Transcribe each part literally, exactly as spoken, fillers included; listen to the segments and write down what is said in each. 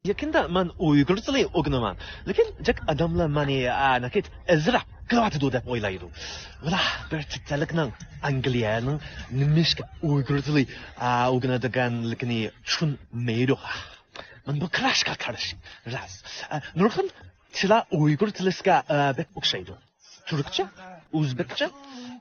يېقىندا مەن ئۇيغۇر تىلى ئۆگىنىمەن، لېكىن جىق ئادەملەر مېنى، ئا، ناھايىتى ئەزراق قىلىۋاتىدۇ دەپ ئويلايدۇ. ۋالا بىر چەت ئەللىكنىڭ ئانگلىيەنىڭ نېمىشقا ئۇيغۇر تىلى، ئا، ئۆگىنىدىغانلىقىنى چۈشەنمەيدۇ. مەن بۇ قاراشقا قارشى. راست. ئا، نۇرغۇن تىللار ئۇيغۇر تىلىسىگە، ئا، بەك ئوخشايدۇ. تۈركچە، ئۆزبېكچە،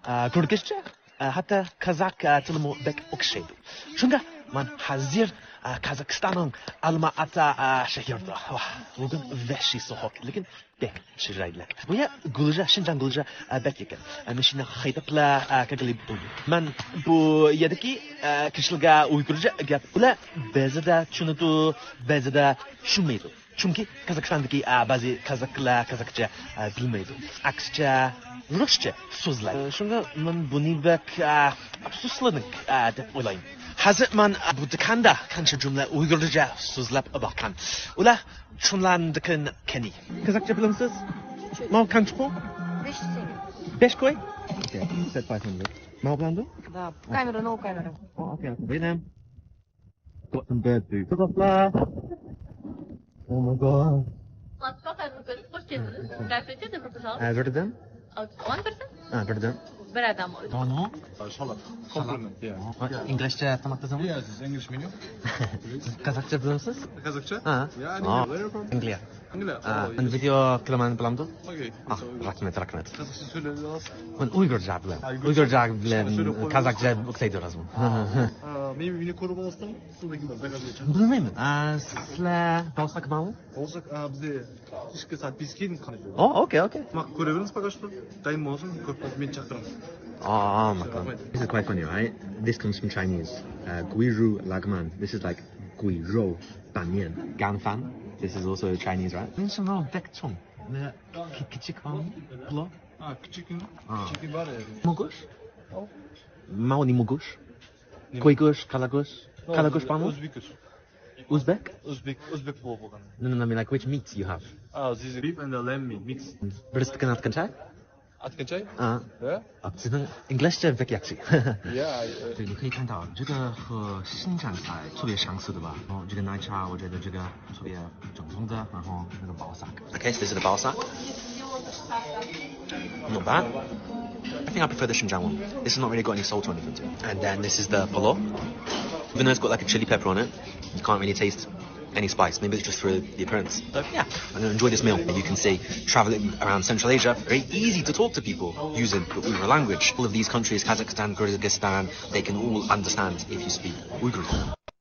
ئا، گىرگىزچە، ئا، ھەتتا قازاق، ئا، تىلىمۇ بەك ئوخشايدۇ. شۇڭا مەن ھازىر، ئا، قازاقىستاننىڭ ئالما ئاتا، ئا، شەھىرىدە. ۋاھ، بۈگۈن ۋەھشىي سوغۇق، لېكىن بەك چىرايلىق. بۇ يەر گۈلجا، شىنجاڭ گۈلجا، ئا، بەك يېقىن. ئا، ماشىنا ھەيدەپلا، ئا، كەلگىلى بولىدۇ. مەن بۇ يەردىكى، ئا، كىشىلەرگە ئۇيغۇرچە گەپ قىلسام، بەزىدە چۈشىنىدۇ، بەزىدە چۈشەنمەيدۇ. چۈنكى قازاقىستاندىكى، ئا، بەزى قازاقلار قازاقچە، ئا، بىلمەيدۇ. ئەكسىچە، رۇسچە سۆزلەيدۇ. ئە، شۇڭا مەن بۇنى بەك، ئا، ئەپسۇسلىنىك، ئا، دەپ ئويلايمەن. ھازىر مەن، ئا، بۇ دۇكاندا قانچە جۈملە ئۇيغۇرچە سۆزلەپ باققان. ئۇلار چۈشىنەلمىدىكەن قېنى. قازاقچە بىلەمسىز؟ ماۋۇ قانچە كوي؟ بەش تېڭگە. بەش كوي؟ ئوكەي، سەت پاي سەندە. ماۋۇ بىلەمدۇ؟ Да, камера, новая камера. ئوكەي، ئوكەي. بىلەم. Got some bird food. Look at that. Oh my god. Hoş geldiniz. Здравствуйте, добро пожаловать. Ә, бирден? One person? А, бирден. Bir adam. Dono? Шалат. Compliment, yeah. Инглишчә тамак тазамы? Yeah, this is English menu. Казакча беләмсез? Казакча? А. Yeah, I know. Where are you from? Англия. Англия. А, oh, мин видео кыламан беләмдү? Окей. А, рәхмәт, рәхмәт. Казакча сөйләп аласың? Мин уйгырча беләм. Уйгырча белән казакча уксайды размы. А, мин мине күреп аласың. Белмәймен. А, сезләр Баусак бармы? Болсак, а, бездә кичке сәгать биш килгән. О, окей, окей. Тамак күрәбез пока что. Тайм болсын, күреп мен чакырам. А, а, макан. This is quite funny, right? This comes from Chinese. Uh, guiru lagman. This is like guiru banyan. Ganfan. This is also Chinese, right? Мин шуны бәк чоң. Менә кичек һәм плов. А, кичек. А. Кичек бар. Мугуш? Мауни мугуш. Куйгуш, калагуш. Калагуш бармы? Узбекуш. Узбек? Узбек, узбек плов булган. No, no, no, I mean, like, which meats you have? А, this is beef and the lamb meat mix. Бер стакан открывай. Открывай? А. Да? А, 只能 English 这 бик яхшы. Yeah. 对，你可以看到这个和生榨菜特别相似，对吧？哦，这个奶茶，我觉得这个特别正宗的，然后那个 Baosak. Okay, so this is the Baosak. Not bad. I think I prefer the Xinjiang one. This has not really got any salt or anything to it. And then this is the polo. Even though it's got, like, a chili pepper on it, you can't really taste any spice. Maybe it's just for the appearance. But yeah, I'm gonna enjoy this meal. You can see, traveling around Central Asia, very easy to talk to people using the Uyghur language. All of these countries, Kazakhstan, Kyrgyzstan, they can all understand if you speak Uyghur.